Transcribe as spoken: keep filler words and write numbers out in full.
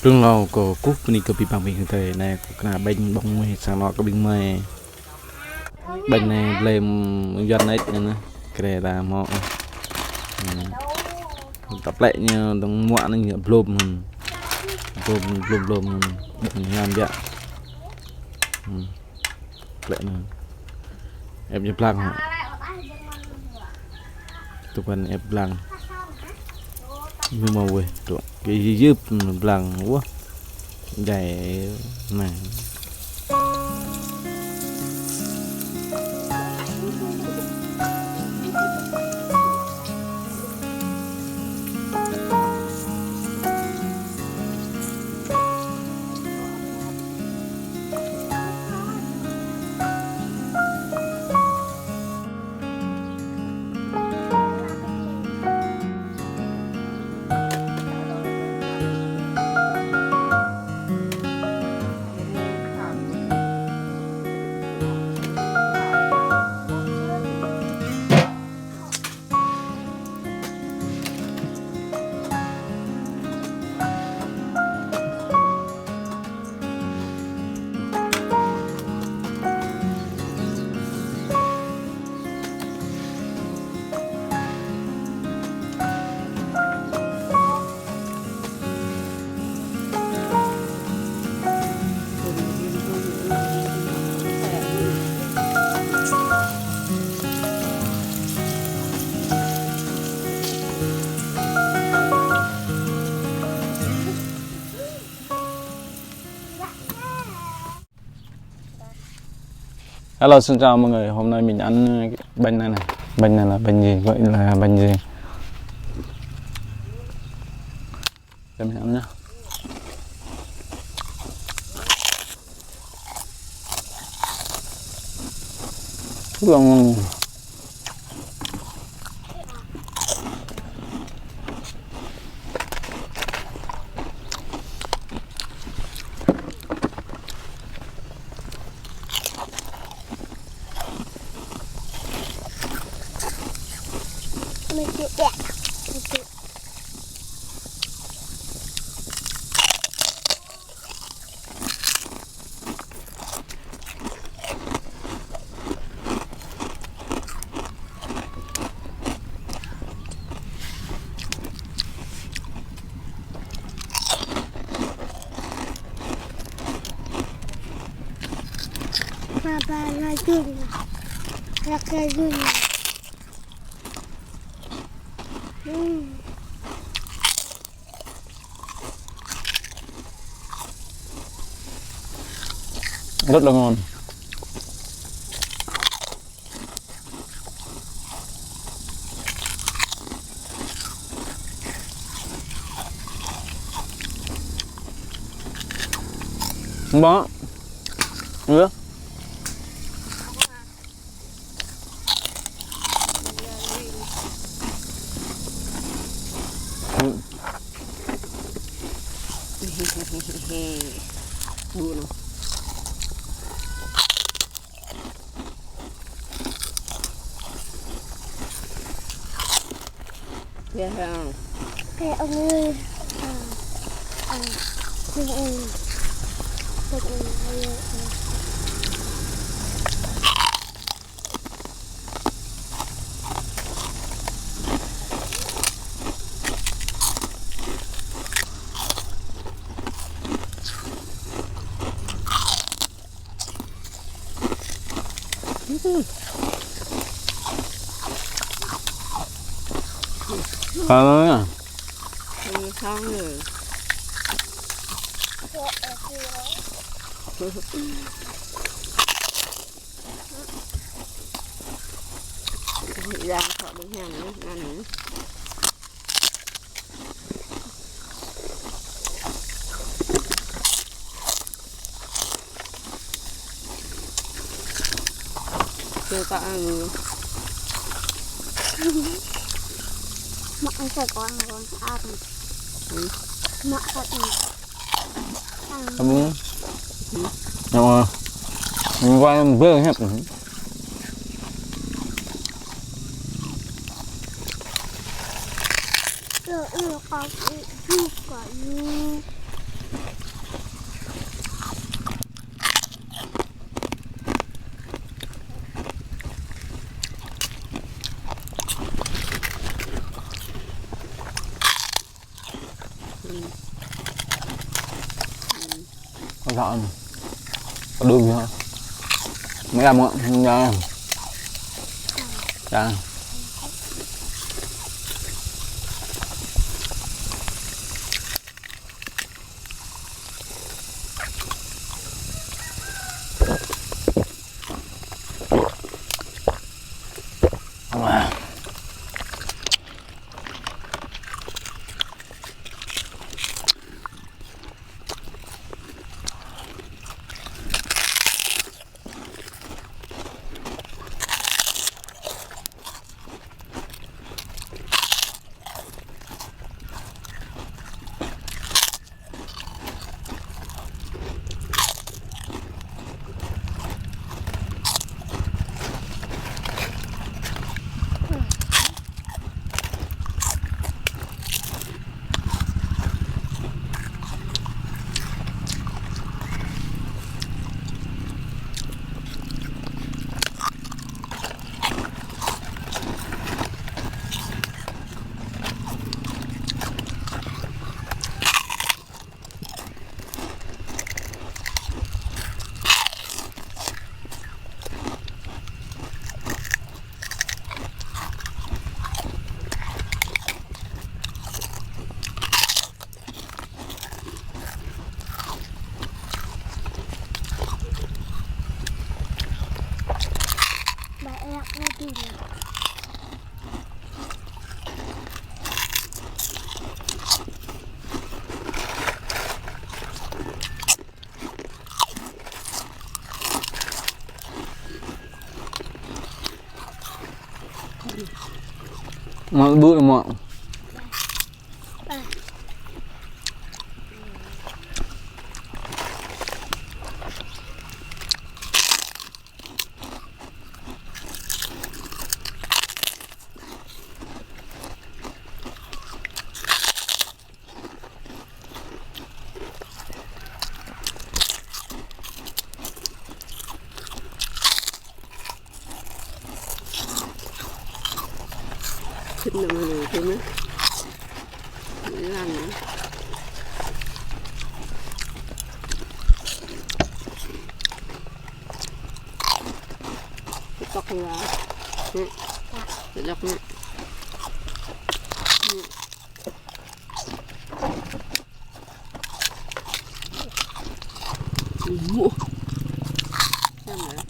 Rơ̆ng hlâo kâo kơkuh bơni kơ abih bang ƀing ih tơlơi anai, kâo kơna ƀañ ƀơ̆ng mơ̆ng sang anŏ kơ ƀing mơi. Ƀañ anai blơi mơ̆ng Yuan anai anai, kre ta hmâo. Hmm. Ta plĕ ñu dơ̆ng muă anai ñu blom hơ̆n. Blom, blom, blom hơ̆n. Ƀơ̆ng hiam biă. Hmm. Plĕ anai. Ĕp ñu blang hă. Tŭ kăn ĕp blang. Ñu mă weh tŭ. Kơ yơp blang wah. Jai anai. Hello, xin chào mọi người. Hôm nay mình ăn, ờ, bánh này này. Bánh này là bánh gì? Gọi là bánh gì? Cho mình ăn nhá. Rất là ngon. Papa, la dun. La dun. Hmm. Rất là ngon. Không bó. Được. Đùa nó. Dạ không? Cái ông ơi. À, à, ông ơi. Ông ơi, ơi, ơi. Ăn ngon nhỉ? Ừ, thơm nhỉ? Đang thọ đúng hàng nữa, ăn nữa. Chưa có ăn. Mă ăn sao con ăn con ăn. Ừ. Mă ăn. Ăn. Ăn. Ăn. Ăn. Ăn. Kơ ư kơ ư ư kơ ư. Có gạo này. Có đường nữa. Mấy em ạ. Dạ. Dạ. Mă ƀu mă. Thịt nằm này thế nữa. Lăn nữa. Thịt tóc là. Thịt tóc nữa. Ủa. Xem nào.